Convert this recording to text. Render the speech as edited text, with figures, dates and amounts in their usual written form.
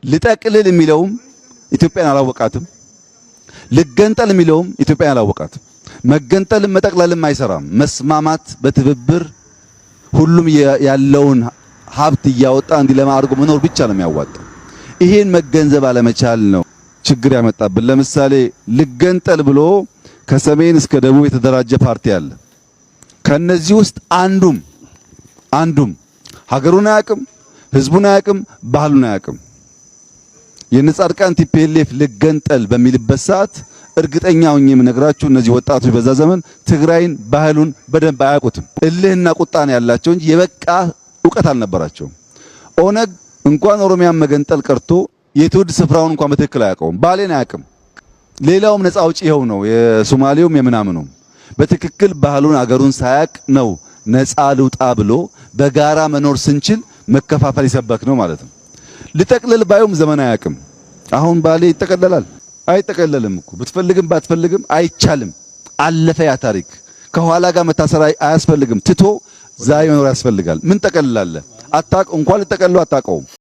ልጠቅልል የሚለውም ኢትዮጵያን አላወቃትም። ልገንጠል የሚለውም ኢትዮጵያን አላወቃትም። መገንጠልም መጠቅለልም አይሰራም። መስማማት በትብብር ሁሉም ያለውን ሀብት እያወጣ እንዲለማ አድርጎ መኖር ብቻ ነው የሚያዋጣው። ይሄን መገንዘብ አለመቻል ነው ችግር ያመጣብን። ለምሳሌ ልገንጠል ብሎ ከሰሜን እስከ ደቡብ የተደራጀ ፓርቲ አለ። ከነዚህ ውስጥ አንዱም ሀገሩን አያውቅም፣ ህዝቡን አያውቅም፣ ባህሉን አያውቅም። የነጻድቃን TPLF ልገንጠል በሚልበት ሰዓት እርግጠኛ ሆኜ የምነግራችሁ እነዚህ ወጣቶች በዛ ዘመን ትግራይን ባህሉን በደንብ አያውቁትም። እልህና ቁጣን ያላቸው እንጂ የበቃ እውቀት አልነበራቸውም። ኦነግ እንኳን ኦሮሚያን መገንጠል ቀርቶ የትውልድ ስፍራውን እንኳን በትክክል አያውቀውም። ባሌን አያውቅም። ሌላውም ነፃ አውጪ ይኸው ነው፣ የሶማሌውም የምናምኑም በትክክል ባህሉን አገሩን ሳያቅ ነው ነፃ ልውጣ ብሎ በጋራ መኖር ስንችል መከፋፈል ይሰበክ ነው ማለት ነው። ልጠቅልል ባዩም ዘመን አያውቅም። አሁን ባሌ ይጠቀለላል አይጠቀለልም እኮ ብትፈልግም ባትፈልግም አይቻልም። አለፈ ያ ታሪክ። ከኋላ ጋር መታሰር አያስፈልግም። ትቶ ዛሬ መኖር ያስፈልጋል። ምን ጠቀልላለህ? አታውቅ እንኳን ልጠቀልለው አታውቀውም።